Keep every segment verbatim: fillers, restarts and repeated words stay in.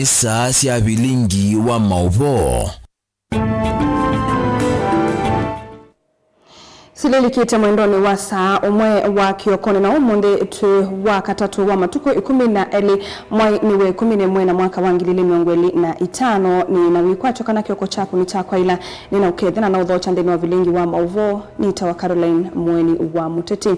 Nĩ saa sya vilingi wa maũvoo. Silĩlikĩte mwendonĩ wa saa ũmwe wa kĩokonĩ, na ũmũnthĩ twĩ wa katatũ wa matukũ ĩkũmi na elĩ, mwai nĩ wa ĩkũmi na ĩmwe na mwaka wa ngili ilĩ mĩongo ĩlĩ na itano. Nĩ na wĩkwatyo kana kĩoko kyaku nĩ kya kwaĩla, nĩ na ũkethya na na ũthokya nthĩnĩ wa vilingi wa maũvoo. Nĩtawa Caroline Mweni wa Mũteti.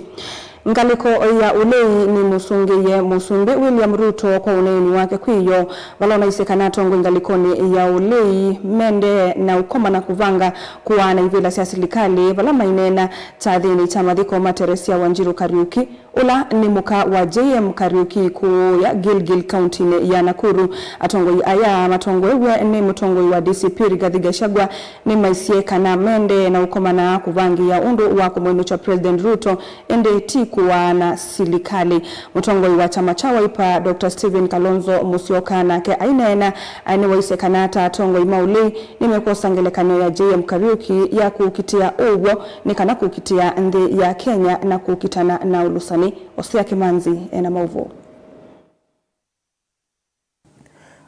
Ngalĩko ya ũlei nĩmũsũngĩie Mũsumbĩ William Ruto kwa ũneeni wake kwĩ yo, vala ũnaisye kana atongoi ngalĩkonĩ ya ũlei mendee na ũkoma na kũvanga kũaa na ivĩla sya silikalĩ, vala maineena kyathĩnĩ kya mathiko ma Teresia Wanjiru Kariuki, ũla nĩ mũka wa J M Kariuki kũũya Gilgil kauntinĩ ya Nakuru. Atongoi aya matongoew'e nĩ mũtongoi wa D C P Rigathi Gachagua nĩmaisye kana mendee na ũkoma na kũvangĩĩa ũndũ wa kũmwĩnũkya President Ruto, ĩndĩ ti kũaa na silikalĩ. Mũtongoi wa kyama kya Wiper, Doctor Stephen Kalonzo Musyoka, nake aineena, nĩwaisye kana ta atongoi ma ũlei nĩmekwosa ngelekany'o ya J M Kariuki ya kũkitĩa ũw'o nĩ kana kũkitĩa nthĩ ya Kenya na kũkitana na ũlũsani. Osea Kĩmanzi ena maũvoo.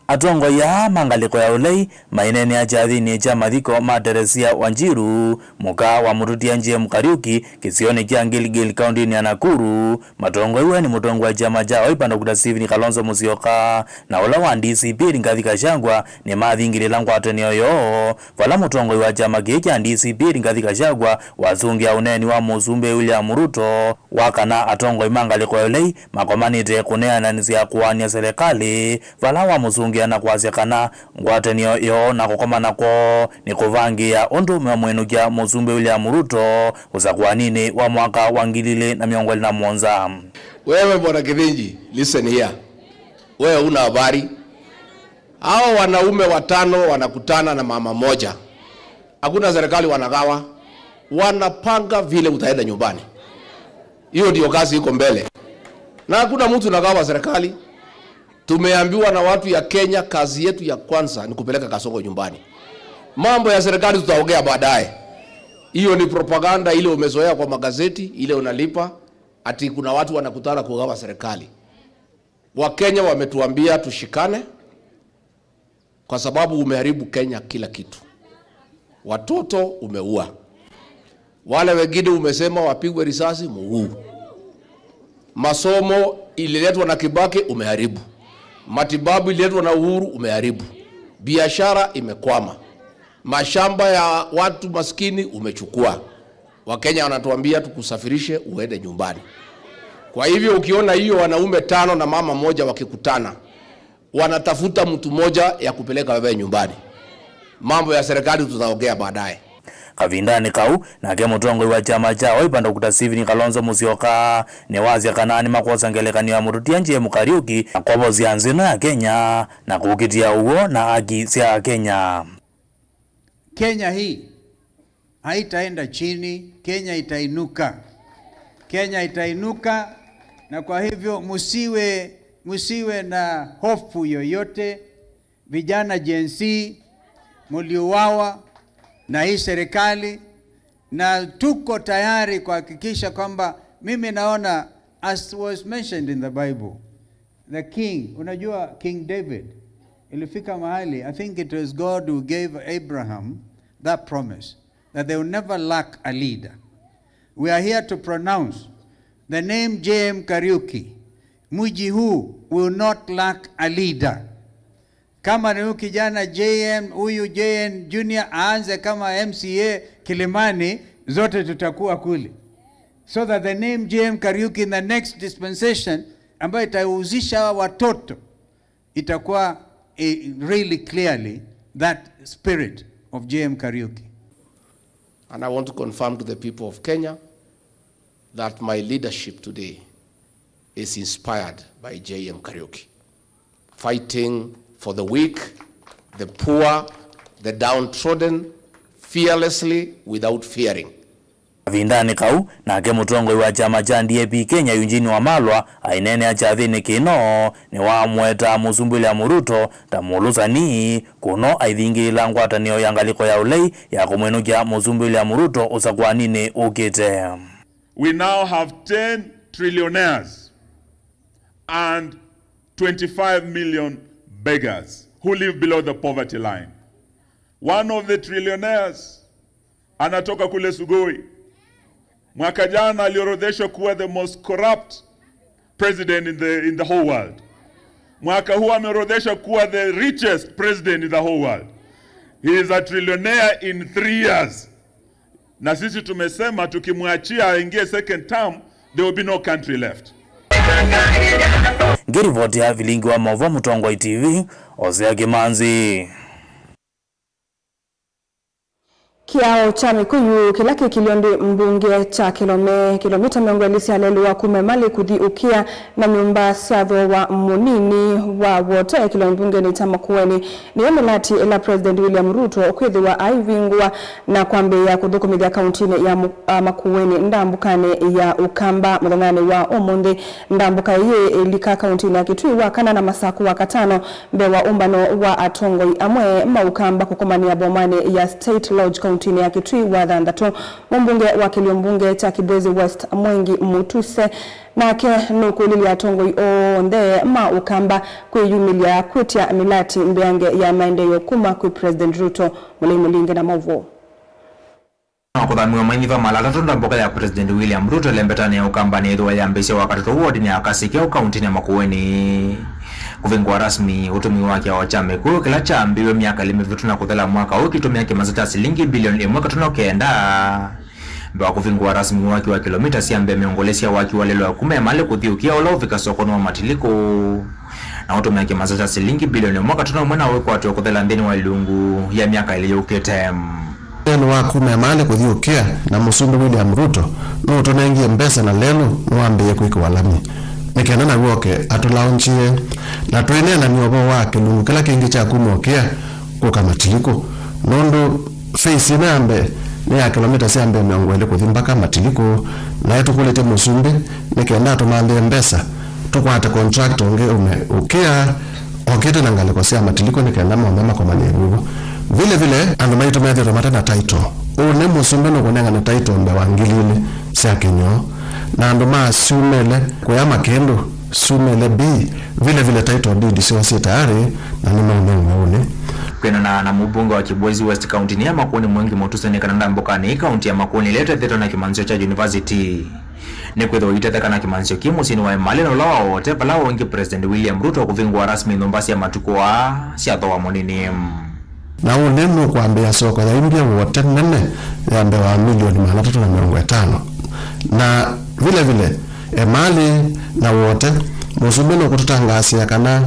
Atongoi aa ma ngalĩko ya ũlei maineenea kyathĩnĩ kya mathiko ma Teresia Wanjiru, mũka wa mũtũtia J M Kariuki, kĩsionĩ kya Gilgil, kauntinĩ ya Nakuru, matongoew'e nĩ mũtongoi wa kyama kya Wiper, Doctor Stephen Kalonzo Musyoka, na ũla wa D C P Rigathi Gachagua nĩmathingĩlĩla ngwatanĩo yoo, vala mũtongoi wa kyama kĩĩ kya D C P Rigathi Gachagua wasũngĩa ũneeni wa Mũsumbĩ William Ruto wa kana atongoi ma ngalĩko ya ũlei makomanĩte kũneananĩsya kũaany'a selekalĩ, vala wamũsũngĩa na kwasya kana ngwatanĩo yoo na kũkomana kwoo nĩ kũvangĩĩa ũndũ meũmwĩnũkya Mũsumbĩ William Ruto ũsakũaninĩ wa mwaka wa ngili ilĩ na mĩongo ĩlĩ na mũonza. Wewe Bwana Kithinji, listen here. Wewe una habari. Hao wanaume watano wanakutana na mama moja. Hakuna serikali wanagawa. Wanapanga vile utaenda nyumbani. Hiyo ndio kazi iko mbele. Na hakuna mtu nagawa serikali. Tumeambiwa na watu ya Kenya, kazi yetu ya kwanza ni kupeleka Kasongo nyumbani. Mambo ya serikali tutaongea baadaye. Hiyo ni propaganda ile umezoea kwa magazeti, ile unalipa, ati kuna watu wanakutana kugawa serikali. Wakenya wametuambia tushikane kwa sababu umeharibu Kenya kila kitu. Watoto umeua. Wale wengine umesema wapigwe risasi, muuu. Masomo ililetwa na Kibaki, umeharibu. Matibabu ililetwa na Uhuru, umeharibu. Biashara imekwama. Mashamba ya watu maskini umechukua. Wakenya wanatuambia tukusafirishe uende nyumbani. Kwa hivyo ukiona hiyo wanaume tano na mama moja wakikutana, wanatafuta mtu moja ya kupeleka wewe nyumbani. Mambo ya serikali tutaongea baadaye. Kavindanĩ kau, nake mũtongoi wa kyama kya Wiper Doctor Stephen Kalonzo Musyoka nĩwasya kana nĩmakwosa ngelekany'o ya mũtũtia J M Kariuki na kwovosya nthĩ ĩno ya Kenya na kũkitĩa ũw'o na haki sya Akenya. Kenya hii haitaenda chini, Kenya itainuka. Kenya itainuka, na kwa hivyo msiwe, msiwe na hofu yoyote. Vijana Gen Z, mliuawa na hii serikali, na tuko tayari kuhakikisha kwamba, mimi naona, as was mentioned in the Bible, the king, unajua King David, ilifika mahali, I think it was God who gave Abraham that promise, that they will never lack a leader. We are here to pronounce the name J M Kariuki, mji huu will not lack a leader. Kama ni huyu kijana J M, huyu J N Junior aanze kama M C A Kilimani, zote tutakuwa kule. So that the name J M Kariuki in the next dispensation, ambayo itahusisha hawa watoto, itakuwa, eh, really clearly that spirit of J M Kariuki. And I want to confirm to the people of Kenya that my leadership today is inspired by J M Kariuki, fighting for the weak, the poor, the downtrodden, fearlessly, without fearing. Kavindanĩ kau, nake mũtongoi wa kyama kya D A P Kenya, Eugene Wamalwa, aineenea kyathĩnĩ kĩno, nĩwamũetaa Mũsumbĩ William Ruto ta mũlũsani, kũno aithingĩĩla ngwatanĩo ya ngalĩko ya ũlei ya kũmwĩnũkya Mũsumbĩ William Ruto ũsakũaninĩ ũkĩte. We now have ten trillionaires and twenty-five million beggars who live below the poverty line. One of the trillionaires anatoka kule Sugoi. Mwaka jana aliorodheshwa kuwa the most corrupt president in the, in the whole world. Mwaka huu ameorodheshwa kuwa the richest president in the whole world. He is a trillionaire in three years. Na sisi tumesema tukimwachia aingie second term, there will be no country left. Ngĩrivoti ya vilingi wa maũvoo Mũtongoi T V, Osea Kĩmanzi. Kĩao kya Mĩkũyũ kĩla kĩ kĩlĩonĩ mbunge kya Kĩlome, kĩlomita mĩongo ĩlĩ sya lelũ wa kuma Emali kũthi Ũkĩa, na nyũmba sya thooa mũnini wa wota ya kĩlĩonĩ mbungenĩ kya Makueni, nĩyo mĩlati ĩla President William Ruto ũkwĩthĩwa aivingũa na kwambĩĩa kũthũkũmĩthya kauntinĩ ya Mu-, a, Makueni ndambũkanĩ ya Ũkamba mũthenyanĩ wa ũmũnthĩ. Ndambũka ĩĩ ĩlika kauntinĩ ya Kitui wa kana na Masaku wa katano, mbee wa ũmbano wa atongoi amwe ma Ũkamba kũkomanĩa bomanĩ ya State Lodge kauntinĩ ya Kitui wa thanthatũ. Mũmbunge wa kĩlio mbunge kya Kibwezi West Mwengi Mutuse nake nũkũlilye atongoi onthe ma Ũkamba kwĩyumĩlya kwĩtya mĩlati mbeange ya maendeeo kuma kwĩ President Ruto. Mũlei Mũlinge na maũvoo. Na kũthamiwa mainyiva mala atatũ ndambũka ya President William Ruto ĩlembetanĩ ya Ũkamba nĩyĩthĩwa yambĩĩsye Wakatatũ wodinĩ ya Kasikeu kauntinĩ ya Makueni. Kũvingũa rasmi ũtũmĩi wa kĩao kya Mĩkũyũ kĩla kyambĩĩwe myaka ĩlĩ mĩvĩtu na kũthela mwaka ũũ kĩtũmĩa kĩmanza kya silingi bilioni ĩmwe katono kenda. Mbee wa kũvingũa rasmi waki wa kĩlomita sya mbee mĩongo ĩlĩ sya waki wa lelũ wa kuma Emali kũthi Ũkĩa ũla ũvika sokonĩ wa Matilikũ. Na ũtũmĩa kĩmanza kya silingi bilioni ĩmwe katono ũmwe na wĩkwatw'e kũthela nthĩnĩ wa ilungu ya myaka ĩlĩ yũkĩte. Lelũ wa kuma Emali kũthi Ũkĩa na Mũsumbĩ William Ruto nũũtũnengie mbesa na lelũ nĩwambĩĩe kwĩkĩwa lami nĩ kenda naw'o oke atũlaũngyĩe na twĩneenany'a ũvoo wa kĩlungu kĩla kĩngĩ kya kuma Ũkĩa kũka Matilikũ, nũndũ phase ĩno ya mbee nĩ ya kĩlomita sya mbee mĩongo ĩlĩ kũthi mbaka Matilikũ, na ĩtũkũlĩtye Mũsumbĩ nĩ kenda atũmanthĩe mbesa tũkwate contractor ũngĩ ũme Ũkĩa okĩte na ngalĩko sya Matilikũ nĩ kenda monthe makomanie vuvu. Vile vile, andũ maitũ methĩĩtwe mate na title. Ũnĩ Mũsumbĩ nũkũnengane title mbee wa ngili ilĩ sya kĩnyoo, na andũ ma Sumele kũya Makĩndũ, Sumele B, vile vile title deed syoo syĩ tayarĩ na nĩmaũnengwa ũnĩ. Kwĩanana na mũmbunge wa Kibwezi West kauntinĩ ya Makueni Mwengi Mutuse nĩ kana ndambũkanĩ ĩ kaunti ya Makueni ĩla ĩtethĩtwe na kĩmanzĩo kya university. Nĩkwĩthĩwa itetheka na kĩmanzĩo kĩ mũsyĩnĩ wa Emali na ũla wa Wote vala ũngĩ President William Ruto kũvingũa rasmi nyũmba sya matukũ aa sya thooa mũnini. Na ũnĩ nũkwambĩĩa soko ya India Wote nene ya mbee wa milioni maana atatũ na mĩongo ĩtano. Na vile vile, Emali na Wote, Mũsumbĩ nũkũtũtangaasĩa kana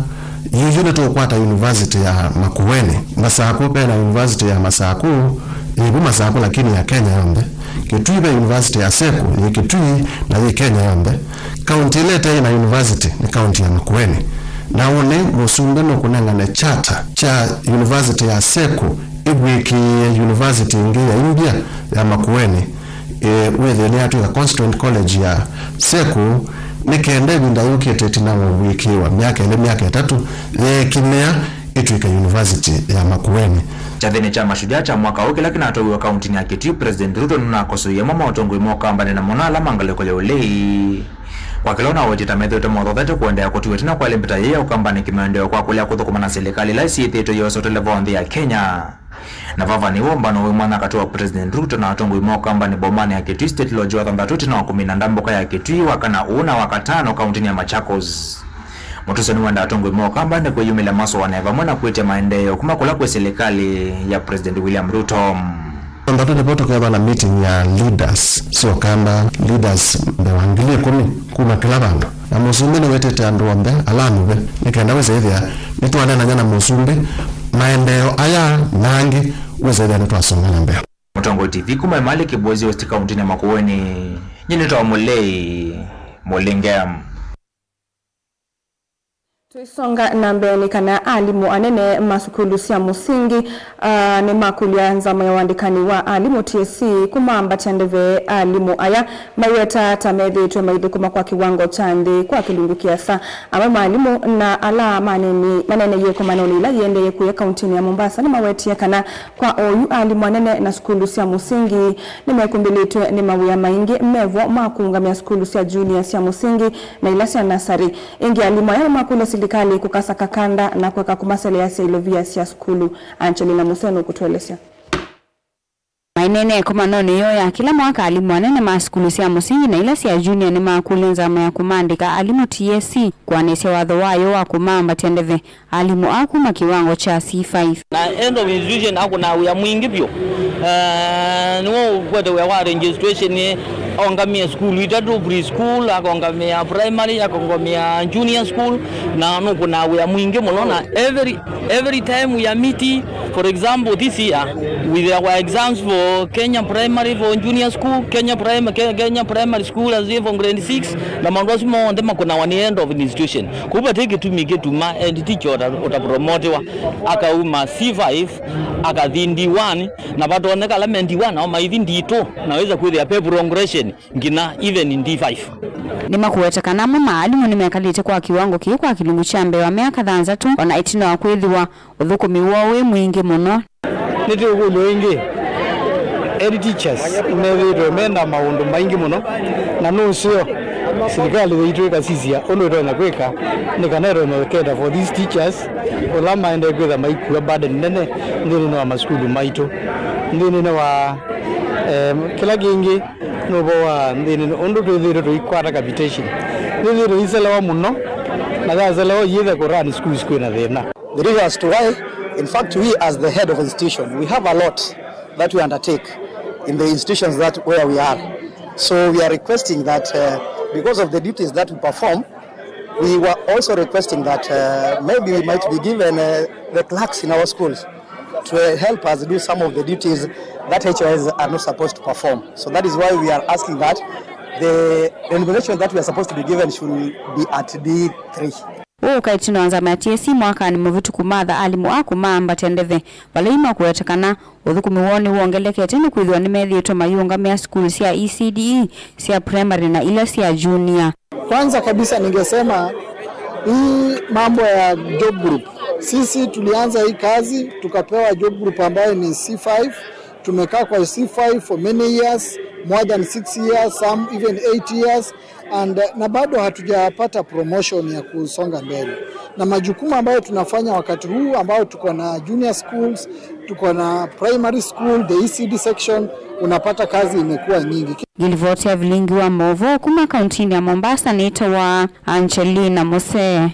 yu yu nĩtũkwata university ya Makueni. Masaku, ve na university ya Masaku, yĩ vu Masaku lakini ya Kenya yonthe. Kitui ve university ya Seku, yĩ Kitui na yĩ Kenya yonthe. Kaunti ĩla ĩte na university nĩ kaunti ya Makueni. Na ũnĩ Mũsumbĩ nũkũnengane charter kya university ya Seku ĩvw'ĩkĩĩe university ĩngĩ ya India ya Makueni, ĩ, wĩthĩe nĩyatw'ĩka Constituent College ya Seku, nĩ kenda ĩvinda yũkĩte ĩtina wa ũvw'ĩkĩĩwa myaka ĩlĩ, myaka ĩtatũ, yeekĩmĩa ĩtw'ĩke university ya Makueni. Kyathĩnĩ kya Mashujaa kya mwaka ũũ kĩla kĩnatwaĩwe kauntinĩ ya Kitui, President Ruto nũnakosoie amwe ma atongoi ma Ũkamba nĩ na mũno ala ma ngalĩko ya ũlei. Kwa kĩla ũnawetie ta methĩĩtwe mothothete kũendeea kũtiwa ĩtina kwa ĩlembeta yĩĩ ya Ũkambanĩ kĩmaendeeo kwa kũlea kũthũkũma na silikalĩ ila isyĩthĩĩtwe iyosya ũtele va nthĩ ya Kenya. Na vava nĩw'o ũmbano wĩ mwanya katĩ wa President Ruto na atongoi ma Ũkambanĩ bomanĩ ya Kitui State Lodge wa thanthatũ ĩtina wa kũmina ndambũka ya Kitui wa kana ũũ na wa katano kauntinĩ ya Machakos. Mutuse nĩwendaa atongoi ma Ũkambanĩ kwĩyumĩlya masoanĩe vamwe na kwĩtya maendeeo kuma kũla kwĩ silikalĩ ya President William Ruto. Thanthatũ nĩvo tũkeethwa na meeting ya leaders sya Ũkamba, leaders mbee wa ngili ĩkũmi kuma kĩla vandũ. Na Mũsumbĩ nĩwĩtĩte andũ onthe ala amũve nĩ kenda wĩse ĩthĩa nĩtwaneenany'a na Mũsumbĩ maendeeo aya na angĩ wĩse ĩthĩa nĩtwasonga na mbee. Mũtongoi T V kuma Emali Kibwezi West kauntinĩ ya Makueni, nyie nĩtawa Mũlei Mũlinge. Tũisonga na mbee nĩ kana alimũ anene ma sukulu sya mũsingi, ah, nĩmakũlya nzama ya ũandĩkani wa alimũ T S C kũmaambatya ndeve alimũ aya maiweta ta methĩĩtwe maithũkũma kwa kĩwango kya nthĩ kwa kĩlungu kĩasa. Amwe ma alimũ na ala maneni-, maneeneie ĩkomanonĩ ĩla yĩendeeye kũya kauntinĩ ya Mombasa nĩmawetie kana kwa oyu alimũ anene na sukulu sya mũsingi nĩmekumbĩlĩtwe nĩ mawĩa maingĩ mevo ma kũũngamĩa sukulu sya junior sya mũsingi na ila sya nasarĩ. Ĩngĩ alimũ aya nĩmakũlya Silikalĩ kũkasa kakanda na kũeka kũmaseleasya ilovia sya sukulu. Angelina Museno kũtũelesya. Maineenea ĩkomanonĩ yoo ya kĩla mwaka, alimũ anene ma sukulu sya mũsingi na ila sya junior nĩmakũlya nzama ya kũmaandĩka alimũ T S C kũanĩsya watho wayo wa kũmaambatya ndeve alimũ aa kuma kĩwango kya C five. Na head of institution akũnaa wĩa mwingĩ vyũ. Eh, nĩwe ũkwete wĩa wa registration, ongamĩe sukulu itatũ, preschool, akongamĩa primary, akongamĩa junior school, na nũkũnaa wĩa mwingĩ mũno. Na every, every time we are meeting, for example, this year, with our exams for Kenya primary, for junior school, Kenya primary, Kenya primary school, as if from grade six, na maũndũ asu monthe makũnawa nĩ head of institution. Kũu vate kĩtumi kĩtuma head teacher ũta, ũtapromotiwa, akauma C five, akathi D one, na vatoneka ala me D one, nao maithi D two, na wĩsa kwĩthĩa pe progression nginya even D five. Nĩmakũweta kana amwe ma alimũ nĩmekalĩte kwa kĩwango kĩĩ kwa kĩlungu kya mbee wa myaka thanthatũ, ona ĩtina wa kwĩthĩwa ũthũkũmi woo wĩ mwingĩ mũno. Nĩtũkũlyo ĩngĩ, head teachers methĩĩtwe mena maũndũ maingĩ mũno, na nũseo silikalĩ yaitũ ĩkasisya ũndũ ĩtonya kwĩka nĩ kana ĩtonya cater for these teachers, ũla maendee kwĩtha maikua burden nene nthĩnĩ wa masukulu maitũ. Nthĩnĩ wa, em, kĩla kĩngĩ, nũvo wa nthĩnĩ ũndũ twĩthĩĩtwe tũikwata capitation. Nĩthĩĩtwe iselewa mũno, na yaselewa yĩthe kũ run schools kwĩna thĩna. The reasons to why, in fact, we as the head of institution, we have a lot that we undertake in the institutions that where we are. So we are requesting that, uh, because of the duties that we perform, we were also requesting that, uh, maybe we might be given, uh, the clerks in our schools to, uh, help us do some of the duties that H O Is are not supposed to perform. So that is why we are asking that the remuneration that we are supposed to be given should be at D three. Ũũ ũka ĩtina wa nzama ya T S C mwakanĩ mũvĩtũku matha alimũ a kũmaambatya ndeve, vala yu makũweta kana ũthũkũmi woo nĩwongelekete nĩ kwĩthĩwa nĩmethĩĩtwe mayĩũngamĩa sukulu sya E C D E sya primary na ila sya junior. Kwanza kabisa ningesema hii mambo ya job group. Sisi tulianza hii kazi, tukapewa job group ambayo ni C five. Tumekaa kwa C five for many years, more than six years, some even eight years, and, uh, na bado hatujapata promotion ya kusonga mbele. Na majukumu ambayo tunafanya wakati huu, ambao tuko na junior schools, tuko na primary school, the E C D section, unapata kazi imekuwa nyingi. Ngilivoti ya vilingi wa maũvoo kuma kauntinĩ ya Mombasa nĩtawa Angelina Musee.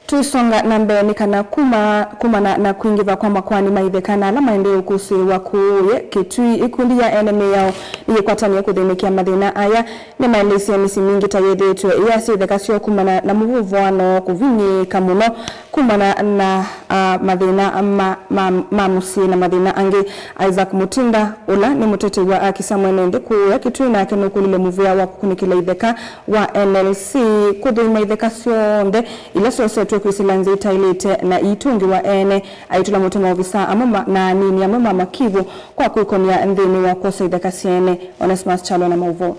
Tũisonga na mbee nĩ kana kuma, kumana na kwingĩva kwa makoani ma itheka na ala maendee ũkũsĩĩwa kũũye Kitui, ikundi ya ene mĩao nĩyĩkwatanie kũthĩnĩkĩa mathĩna aya. Nĩmaeleisye mĩsyĩ mingĩ ta yĩthĩĩtwe ĩyasya itheka syoo kumana na mũvũvũano, kũvinyĩĩka mũno kumana na, ah, mathĩna ma, ma, ma mũsyĩ na mathĩna angĩ. Isaac Mutinda, ũla nĩ mũtetei wa haki sya mwene nthĩ kũũya Kitui, nake nũkũlile mũvĩa wa kũkunĩkĩla itheka wa N L C kũthũima itheka syonthe ila syosetwe kwĩsĩla nzĩa itaĩlĩte na iitũngĩwa ene, aitũla mũtĩ maovisaa amwe ma, na anini amwe ma makivũ kwa kwĩkomya nthĩnĩ wa kwosa itheka sya ene. Onesmus Kyalo na maũvoo.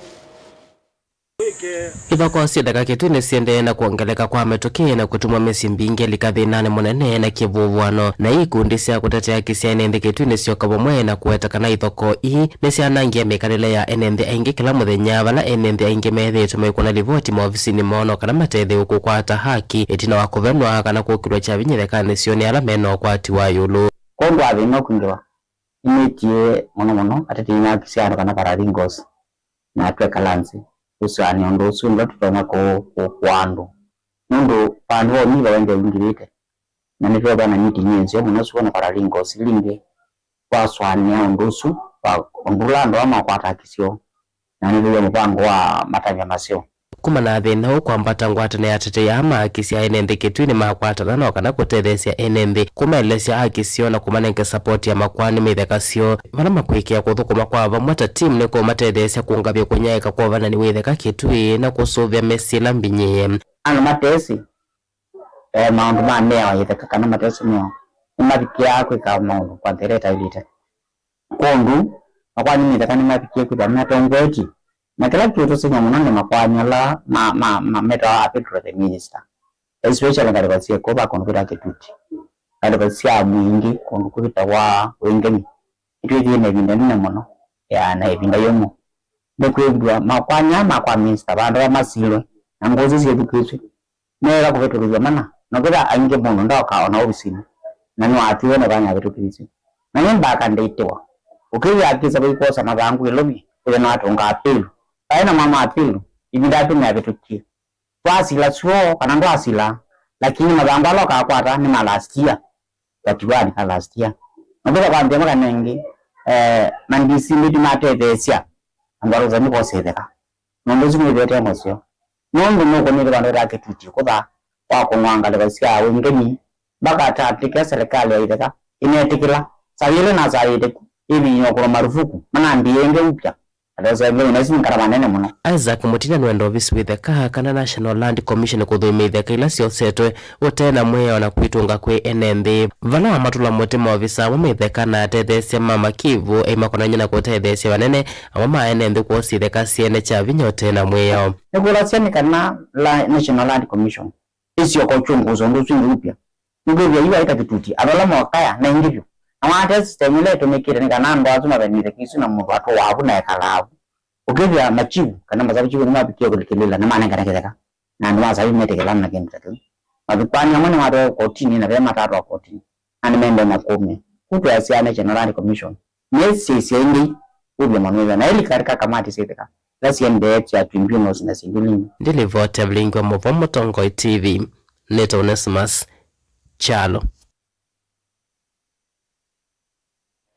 Ithokoo sya itheka Kitui nĩsiendee na kwongeleka kwa mĩtũkĩ na kũtuma mĩsyĩ mbingĩ ĩlika thĩnanĩ mũnene na kĩvũvũano, na ikundi sya kũtetea haki sya ene nthĩ Kitui nĩsyoka vamwe na kũweta kana ithokoo ii nĩsyanangie mĩkalĩle ya ene nthĩ aingĩ kĩla mũthenya, vala ene nthĩ aingĩ methĩĩtwe maikw'a na livoti maovisinĩ moo no kana matetheew'e kũkwata haki ĩtina wa kũvenwa kana kũkĩlw'a kya vinya ithekanĩ syoo nĩ ala me na ũkwati wa ĩũlũ. Kwondũ wa thĩna ũkwingĩva, nĩnĩtie mũno mũno atetei ma haki sya andũ kana paralegals na twekala nzĩ kũsũanĩa ũndũ ũsu nĩvo tũtonya kũ-, kũ-, kũkũa andũ. Nũndũ vandũ va ũnyiva wendee wingĩvĩte, na nĩtweethwa na meeting yĩ nzeo mũno sua na paralegals ila ingĩ kwasũanĩa ũndũ ũsu, wa ũndũ ũla andũ aa makwata haki syoo, na nĩtũia mũvango wa matavya maseo. Kumana na thĩna ũũ kwambata, ngwatanĩo ya atetei aa ma haki sya ene nthĩ Kitui nĩmakwatana no kana kũtetheesya ene nthĩ, kũmaelesya haki syoo na kũmanenga support ya makoani ma itheka syoo, vala makwĩkĩa kũthũkũma kwa vamwe ta team nĩkũmatetheesya kũngavya kũnyaĩĩka kwa ũvanani wa itheka Kitui na kũsũvĩa mĩsyĩ ĩla mbinyĩĩe. Andũ matesĩ, eh, maũndũ ma mĩao ya itheka kana matesĩ mĩao, nĩmavikĩaa kwĩka maũndũ kwa nzĩa ĩla ĩtaĩlĩte. Kwondũ, makoani ma itheka nĩmavikie kwĩthwa metongoetye, na kĩla kĩũtũseng'a mũno nĩ makoani ala ma, ma, ma, metawa a federal minister, especially ngalĩko syĩ kũu va kũndũ kwĩtawa Kĩtuti, ngalĩko sya Mwingi, kũndũ kwĩtawa Wĩngeni. Nĩtwĩthĩe na ĩvinda ĩnene mũno ya na ĩvinda yũmũ. nĩ kwĩthĩwa makwanya ma kwa minista vandũ va masilwe na ngũsĩ syĩthukĩĩsw'e. Nĩwega kũvĩtũkĩthw'a mana, na kwĩtha aingĩ mũndũ ndaoka ona ovisinĩ, na nĩwathiwe nĩ vanya avĩtũkĩthisye. Na nĩ mbaka ndĩtĩwa. Ũkĩw'a akĩsa vaikwosa mathangũ ĩlovi, ĩthe nĩwatũngaa apĩlu. Kaĩ na mwa ma apĩlu, ĩvinda yake nĩyavĩtũkie. Twasila syoo kana ndwasila, lakini mathangũ ala ũkakwata nĩ ma last year. Katiwani ka last year. Na kwĩtha kwa nthĩ ĩmwe kana ĩngĩ, eh, ma D C nĩtũmatetheesya andũ ala ũsani kosetheka. Nũndũ ũsu nĩvete mũseo. Nũndũ nũkũnĩte vandũ ta kĩtuti kũtha wa kũng'wa ngalĩko sya wĩngeni, mbaka tatĩke serikali ya itheka ĩnetĩkĩla. Saa yĩlĩ na saa yĩtĩku ĩvinywa kũlwa marufuku, manambie ĩngĩ upya. Andũ asu aingĩ mũno, isu nĩ kana manene mũno. Isaac Mutinda nĩwenda ovisi wa itheka kana National Land Commission kũthũmĩa itheka ila syosetwe ũtee na mwĩao na kwĩtũnga kwĩ ene nthĩ. Vala wamatũla mũtĩ maovisa amwe ma itheka na atetheesya ma Makivu eimakonany'a na kũtetheesya vanene amwe ma ene nthĩ kwosa itheka syene kya vinya ũtee na mwĩao. Nĩkũlasya nĩ kana la National Land Commission ĩsyoka ũkyũngũũsya ũndũ ũsu ĩngĩ upya. Nĩkwĩthĩa yu aita kĩtuti, andũ ala mokaya na ĩngĩ vyũ. Na wate system ĩla ĩtũmĩkĩte nĩ kana andũ asu mave na itheka isu na mũndũ atũwaa vu na ekalaa vu. Ũkĩthĩa machivu kana masavu chivu nĩmavikie kũlikĩlĩla nĩmanengane kĩtheka. Na andũ ma savu metĩkĩlana na kĩndũ ta kĩu. Mavikwani amwe nĩmatwawa kotinĩ na ve matatwa kotinĩ. Na nĩmendee na kũmya. Kũtwasya National Land Commission nĩsisya ĩngĩ ũvya manũĩva na ĩli katika kamati syĩtheka ila siendee sya tribunals na syĩngĩ nini. Ndilivoti ya vilingi wa mũvoo Mũtongoi T V, nĩta Onesimus Kyalo.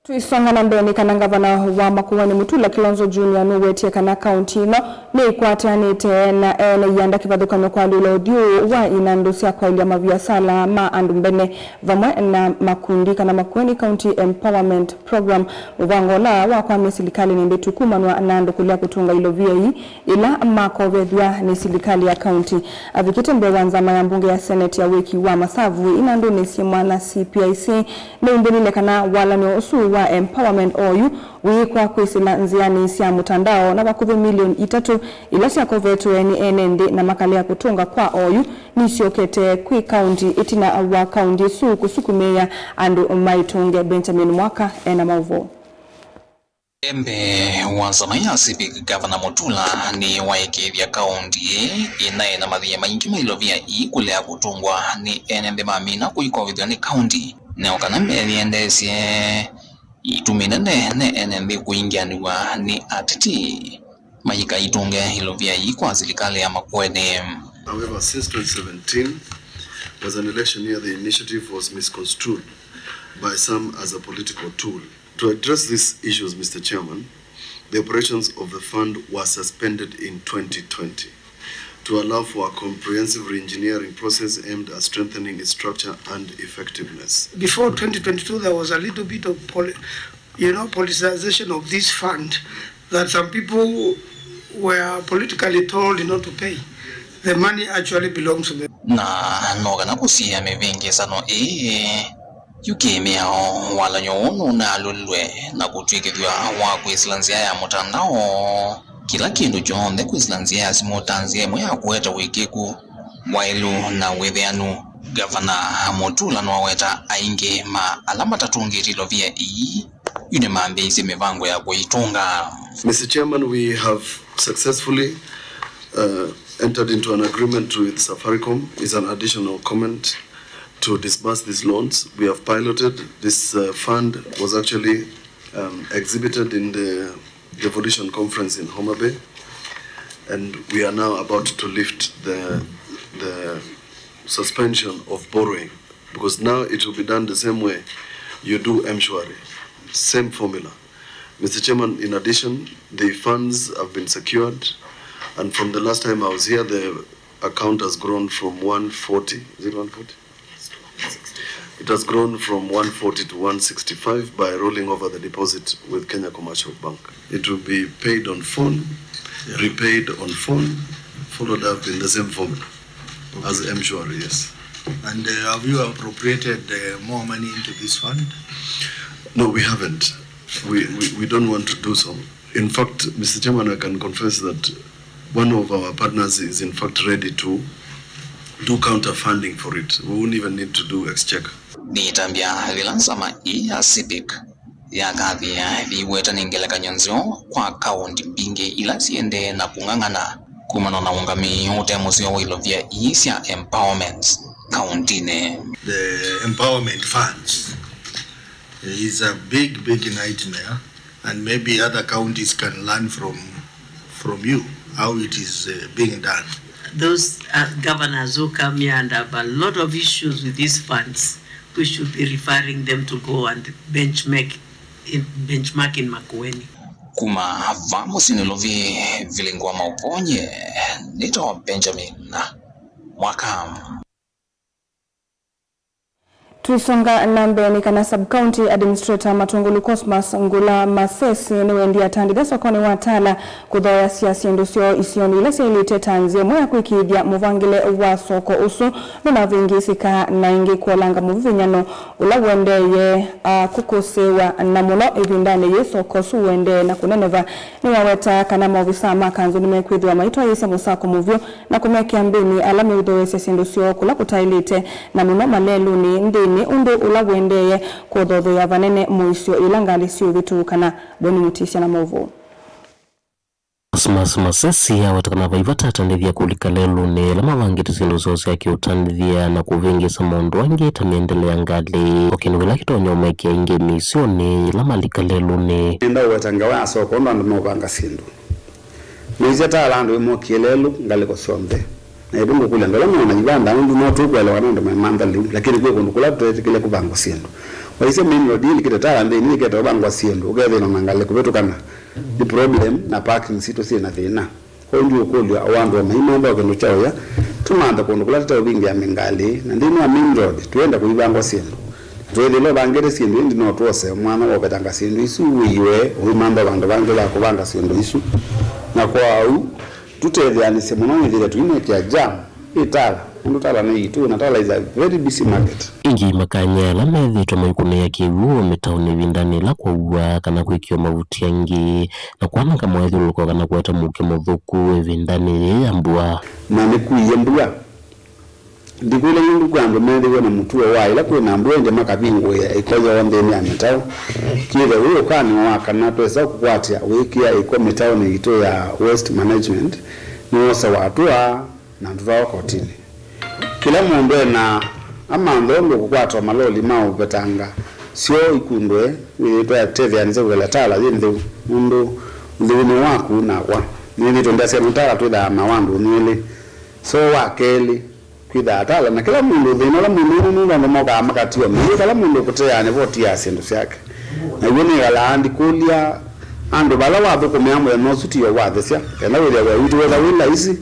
Tũisonga na mbee nĩ kana ngavana wa Makueni Mutula Kilonzo Junior nũwetie kana kaunti ĩno nĩĩkwatĩanĩte na ene ianda kĩvathũkany'o kwalĩũla ũthyũ wa inandũ sya kwaĩlya maviasala ma andũ mbene vamwe na makundi kana Makueni County Empowerment Program, mũvango ũla wakwamie silikalĩ nĩ mbĩtu kumanwa na andũ kũlea kũtũnga ilovia ii ila makovethw'a nĩ silikalĩ ya kaunti. Avikĩte mbee wa nzama ya mbunge ya Senate ya wĩki wa masavu inandũnĩ syĩ mwanya C P I C, nĩumbũlile kana walan'yo ũsu wa empowerment oyu wĩĩkwa kwĩsĩla nzĩanĩ sya mũtandao na vakuvĩ milioni itatũ ila syakovetwe nĩ ene nthĩ na makalea kũtũnga kwa oyu nĩsyokete kwĩ kaunti ĩtina wa kaunti ĩsu kũsukumĩĩa andũ maitũnge. Benjamin Mwaka ena maũvoo. Mbee wa nzama ya Civic, Gavana Mutula nĩwaĩkĩĩthya kaunti ĩĩ ĩnaĩ na mathĩna maingĩ ma ilovia ii kũlea kũtũngwa nĩ ene nthĩ mamina kũikovethw'a nĩ kaunti, na o kana mbee nĩendeesye itumi nene nĩ ene nthĩ kũingĩanĩw'a nĩ ateti maikaitũnge ilovia ii kwa silikalĩ ya Makueni. However, since twenty seventeen was an election year, the initiative was misconstrued by some as a political tool. To address these issues, Mister Chairman, the operations of the fund were suspended in twenty twenty to allow for a comprehensive re-engineering process aimed at strengthening its structure and effectiveness. Before twenty twenty-two, there was a little bit of poli-, you know, politicization of this fund that some people were politically told not to pay. The money actually belongs to the... Na no kana kũsiĩa mĩvĩngĩsano ĩĩ, yu kĩ mĩao, walan'yo ũũ nũnaalũlilwe na kũtw'ĩkĩthw'a wa kwĩsĩla nzĩa ya mũtandao. Kĩla kĩndũ kyonthe kwĩsĩla nzĩa ya simũ ta nzĩa ĩmwe ya kũete wĩkĩku, waĩlu na wĩthĩanu. Gavana Mutula nĩwaweta aingĩ ma ala matatũngĩte ilovia ii yu nĩmambĩĩisye mĩvango ya kũitũnga. Mister Chairman, we have successfully, uh, entered into an agreement with Safaricom. Is an additional comment to disburse these loans. We have piloted. This, uh, fund was actually, um, exhibited in the Devolution Conference in Homa Bay, and we are now about to lift the, the suspension of borrowing, because now it will be done the same way you do M-Shwari, same formula. Mister Chairman, in addition, the funds have been secured, and from the last time I was here, the account has grown from one forty, is it one forty? It has grown from one forty to one sixty-five by rolling over the deposit with Kenya Commercial Bank. It will be paid on phone, yeah, repaid on phone, followed up in the same formula as M-Shwari, yes. And, uh, have you appropriated, uh, more money into this fund? No, we haven't. We, we, we don't want to do so. In fact, Mister Chairman, I can confess that one of our partners is in fact ready to do counter funding for it. We won't even need to do exchequer. Nĩtambya yĩla nzama ii ya Civic Yakathĩa ĩweta nĩ ngelekany'o nzeo kwa kaũnti mbingĩ ila siendee na kũng'ang'ana kumana na ũngamĩi ũte mũseo wa ilovia ii sya empowerment kaũntinĩ. The empowerment funds is a big, big nightmare, and maybe other counties can learn from, from you how it is, uh, being done. Those, uh, governors who come here and have a lot of issues with these funds, we should be referring them to go and benchmark in, benchmark in Makueni. Kuma va mũsyĩ Nairobi, Vilingwa Mauvonye, nĩtawa Benjamin Mwaka. Tũisonga na mbee nĩ kana Sub-County Administrator Matũngũlũ Cosmas Ngũla Masesi nĩwendie atandĩthya sokonĩ wa Tala kũthoeasya syĩndũ syoo isionĩ ila syaĩlĩte ta nzĩa ĩmwe ya kwĩkĩĩthya mũvangĩle wa soko ũsu ndũnavĩngĩĩsĩka na ĩngĩ kũolanga mũvivinyano ũla ũendeeye, a, kũkũsĩĩwa, na mũno ĩvindanĩ yĩĩ soko ũsu ũendee na kũneneva. Nĩwaweta kana maovisaa ma kanzũ nĩmekwĩthĩwa maitwaĩĩsya mũsako mũvyũ na kũmekĩa mbĩnĩ ala meũthoeesya syĩndũ syoo kũla kũtaĩlĩte, na mũno malelũnĩ nthĩnĩ, ũndũ ũla ũendeeye kũthothoea vanene mũisyo yĩla ngalĩ syĩũvĩtũũkana. Boni Mũtisya na maũvoo. Cosmas Masesi aweta kana vai vata atandĩthya kũlika lelũnĩ ala mavangĩte syĩndũ syoo sya kĩũtandĩthya na kũvĩngĩsa maũndũ angĩ ta mĩendele ya ngalĩ, o kĩndũ kĩla kĩtonya ũmekĩa ingĩ mĩisyonĩ yĩla malika lelũnĩ. Nenda ũweta ngewa ya soko ũndũ andũ meũvanga syĩndũ. Maisye Tala andũ ĩmokie lelũ ngalĩko syonthe. Na ĩndĩ ngũkũlya andũ ala meona ivanda ũndũ no tũkwelewa kana andũ memantha lĩu, lakini kwĩ kũndũ kũla tũtetĩkĩle kũvangwa syĩndũ. Waisye main road ĩlikĩte Tala nthĩnĩ ĩkete ũvangwa syĩndũ, ũkethĩwa na ngalĩ kũvĩtũkana. Nĩ problem na parking sitũ syĩ na thĩna. Kwoou ndiũkũlya o andũ o maimantha o kĩndũ kya ũya, tũmanthe kũndũ kũla tũteũvingĩa mĩngalĩ, na nthĩnĩ wa main road twĩenda kũivangwa syĩndũ. Na twĩthĩle ũvangĩte syĩndũ ĩndĩ no twose mwanya wa ũvetanga syĩndũ isu wĩiwe ũimantha vandũ vangĩ va kũvanga syĩndũ isu. Na kwoou tũtetheanĩsye mũno nĩthĩle tũimekĩa jam ĩ Tala, nũndũ Tala nĩ yitũ, na Tala is a very busy market. Ĩngĩ makany'a ala methĩĩtwe maikũnĩa kĩw'ũ mĩtaonĩ ĩvindanĩ ĩla kwaua kana kwĩkĩwa mavuti angĩ na kwananga mwaĩthũlũko kana kũete mũuke mũthũku ĩvindanĩ yĩĩ ya mbua. Na nĩkuie mbua. Ndikũlya nũndũ kwĩ andũ methĩwe na mũtuo wa ĩla kwĩ na mbua ĩndĩ makavingũĩa ĩko yoo nthĩnĩ ya mĩtao. Kĩthe wĩ ũkany'o wa kana twesa kũkwatya wĩkĩa ĩko mĩtaonĩ yitũ ya waste management nĩwosawa atũa na tũtwawa kotinĩ. Kĩla mũndũ ena amantha ũndũ ũkũkwata maloli ma ũvetanga syoo ikundwe, wĩthĩĩtwe atetheanĩsya kũkela Tala yĩ ntheu, nũndũ ũtheu nĩ waku nakwa. Nĩthĩĩtwe ndasya nĩ Tala twĩthaa na wandũ nĩ ũlĩ. So wa kelĩ, kwĩthaa Tala na kĩla mũndũ thĩna ũla mũnene nũndũ andũ mokaa makatiwa mĩĩ vala mũndũ ũkũteanĩa voti ya syĩndũ syake. Na ĩw'o nĩkalaa ndikũlya andũ vala wathũkũmĩa mũthenya ũsu ti o wathesya, kenda wĩthĩa wĩa witũ wetha wĩ laisi,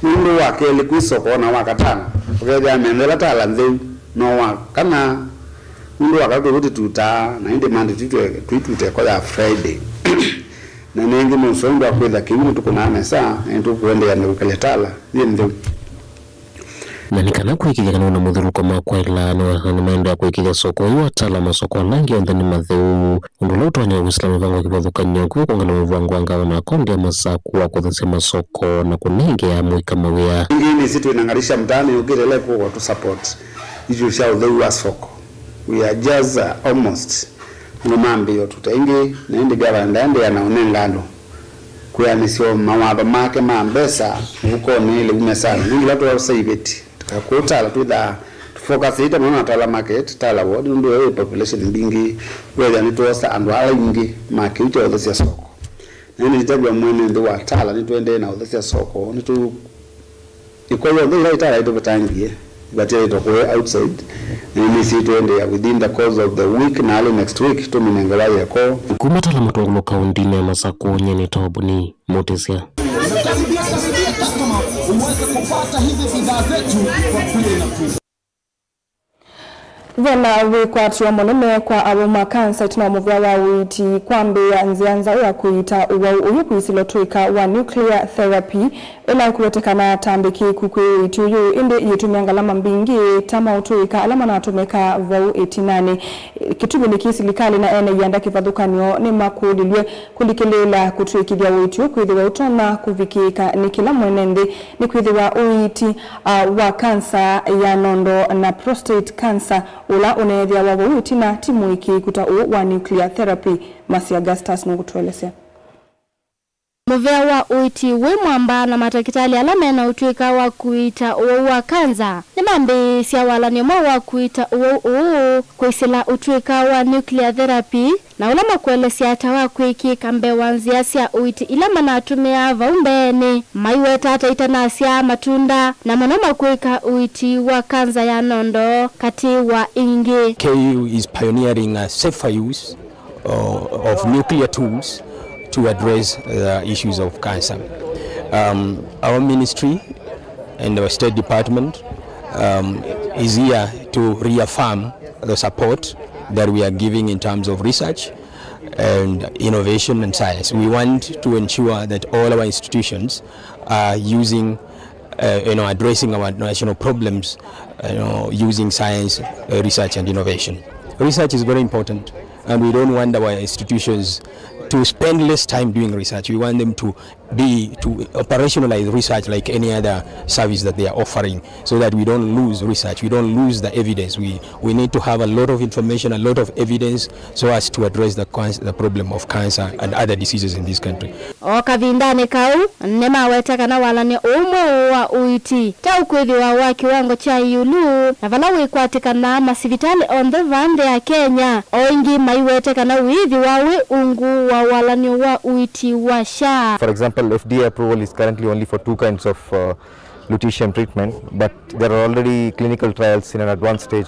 nũndũ wa kelĩ kwĩ soko na wa katano ũkethĩa methela Tala ntheu, no wa kana nũndũ wa katatũ tũtitutaa, na ĩndĩ Monday tũitwe tũituta ĩko ya Friday. Na nĩngĩ nũseo ũndũ wa kwĩtha kĩw'ũ nĩtũkũnaa nesa, na nĩtũkũendeea na kũkalya Tala yĩ ntheu. Na nĩ kana kũĩkĩĩthya kana ona mũthũlũko makwaĩla nĩwasana nĩmaendeea kũĩkĩĩthya soko ũyũ wa Tala masoko ala angĩ onthe nĩ matheu, ũndũ ũla ũtonya kwĩsĩla mĩvango ya kĩvathũkany'o kũu kũngana mũvango wa ngavana wa kaũntĩ ya Masakũ wa kũthesya masoko na kũnengea amũika mawĩa. Ĩngĩ nĩsĩ twĩ na ngalĩ sya mtaani yũkĩte ĩla ĩkũka tũ support issue sya ũtheu wa soko. We are just, uh, almost andũ mambĩĩa ũtuta ĩngĩ, na ĩndĩ gavana ndaendeea na ũnenga andũ kwĩanĩsya mawatho make ma mbesa mũvukonĩ lĩu mesani. Nĩ ngila twosa iveti. Kũu Tala twĩthaa tũfocusĩte mũno na Tala market, Tala ward, nũndũ ĩyo ĩ population mbingĩ, wĩthĩa nĩtwosa andũ ala aingĩ ma kĩu kya ũthesya soko. Na ĩndĩ nĩtavya mwene nthĩ wa Tala nĩtũendee na ũthesya soko, nĩtũ Ĩko yonthe ila ĩtala ĩtũvetangie, ĩvatiĩte kũe outside, na nĩnĩsĩ tũendeea within the course of the week na early next week tũmĩnenge waya ĩko. Kuma Tala Matũngũlũ kaũntĩnĩ ya Masakũ, nyie nĩ Tobuni Mũtĩsya. Karibia, karibia customer uweze kupata hizi bidhaa zetu kwa bei nafuu. Vena wĩkwatyo mũnene kwa awau ma kansa ĩtina wa mũvĩa wa ũiiti kwambĩĩa nzĩa nzaũ ya kũiita ũwau ũyũ kwĩsĩla ũtũĩka wa nuclear therapy, ĩla ĩkũwetekana ta mbĩkĩĩku kwĩ ũiiti ũyũ, ĩndĩ yĩtũmĩa ngalama mbingĩ ta maũtũĩka ala manatũmĩka vau ĩtinanĩ. Kĩtumi nĩkĩ silikalĩ na ene ianda kĩvathũkany'o nĩmakũlilw'e kũlikĩlĩĩla kũtw'ĩkĩthya ũiiti ũũ kwĩthĩwa ũtonya kũvikĩĩka nĩ kĩla mwene nthĩ, nĩkwĩthĩwa ũiiti, a, wa kansa ya nondo na prostate cancer Ũla ũneethĩawa vau ĩtina ti mũĩkĩĩku ta ũũ wa nuclear therapy. Mercy Augustus nũkũtũelesya. Mũvea wa ũiiti wĩ mwamba na matakĩtalĩ ala mena ũtw'ĩka wa kũiita ũwau wa kanza nĩmambĩĩisye walany'o mweũ wa kũiita ũwau ũũ kwĩsĩla ũtw'ĩka wa nuclear therapy, na ũla makũelesya ta wa kwĩkĩĩka mbee wa nzĩa sya ũiiti ila manatũmĩaa vau mbeenĩ, maiweta ta itanasya matunda, na mũno makwĩka ũiiti wa kanza ya nondo, katĩ wa ingĩ. K U is pioneering a safer use uh, of nuclear tools to address the issues of cancer. Um, our ministry and our State Department um, is here to reaffirm the support that we are giving in terms of research and innovation and science. We want to ensure that all our institutions are using uh, you know, addressing our national problems, you know, using science, uh, research and innovation. Research is very important, and we don't want our institutions to spend less time doing research. We want them to be, to operationalize research like any other service that they are offering, so that we don't lose research, we don't lose the evidence. We, we need to have a lot of information, a lot of evidence, so as to address the, cans- the problem of cancer and other diseases in this country. O kavindanĩ kau, nĩmaweta kana walany'o ũũ mweũ wa ũiiti ta ũkwĩthĩwa wa kĩwango kya ĩũlũ, na vala wĩkwatĩkanaa masivitalĩ onthe va nthĩ ya Kenya. O ĩngĩ maiwete kana wĩĩthĩwa wĩ ungu wa walany'o wa ũiiti wa SHA. For example, F D A approval is currently only for two kinds of uh, lutetium treatment, but there are already clinical trials in an advanced stage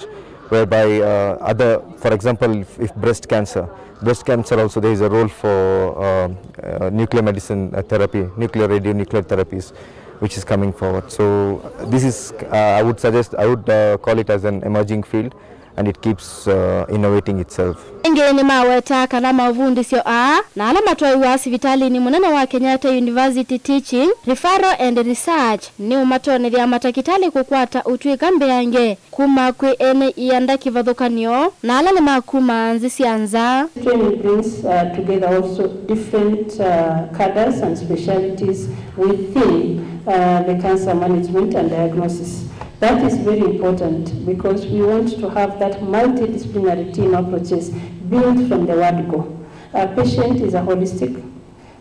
whereby uh, other, for example, if, if breast cancer, breast cancer also there is a role for um, uh, nuclear medicine uh, therapy, nuclear radionuclear therapies, which is coming forward. So this is, uh, I would suggest, I would uh, call it as an emerging field, and it keeps uh, innovating itself. Ĩngĩ nĩmaweta kana mavundĩsyo aa na ala matwaĩwa sivitalĩnĩ mũnene wa Kenyatta University Teaching, Referral and Research nĩũmatonethya matakĩtalĩ kũkwata ũtw'ĩka mbeange kuma kwĩ ene ianda kĩvathũkany'o na ala nĩ ma kuma nzĩ sya nza. Training brings uh, together also different uh, cadres and specialities within uh, the cancer management and diagnosis. That is very important because we want to have that multidisciplinary team approaches built from the word go. A patient is a holistic.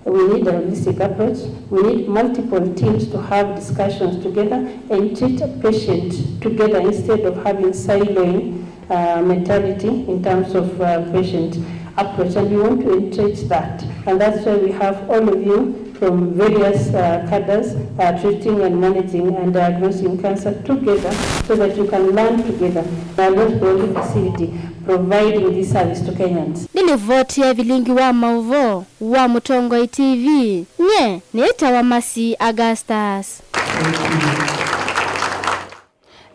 We need a holistic approach. We need multiple teams to have discussions together and treat a patient together instead of having siloing uh, mentality in terms of uh, patient approach, and we want to entrench that, and that's why we have all of you from various uh, cadres uh, treating and managing and diagnosing cancer together so that you can learn together. We are not the only facility providing this service to Kenyans. Nĩ livoti ya vilingi wa maũvoo wa Mũtongoi T V, nye nĩtawa Mercy Augustus.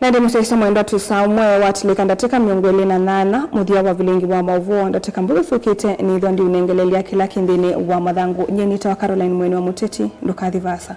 Na ĩndĩ mũsyaĩĩsya mwendwa, twĩ saa ũmwe watilĩka ndatĩka mĩongo ĩlĩ na nyanya mũthya wa vilingi wa maũvoo. Ndatĩka mbũthũ syũkĩte nĩthwa ndiũnengelelya kĩla kĩ nthĩnĩ wa mathangũ. Nyie nĩtawa Caroline Mweni wa Mũteti. Ndũkathi vaasa.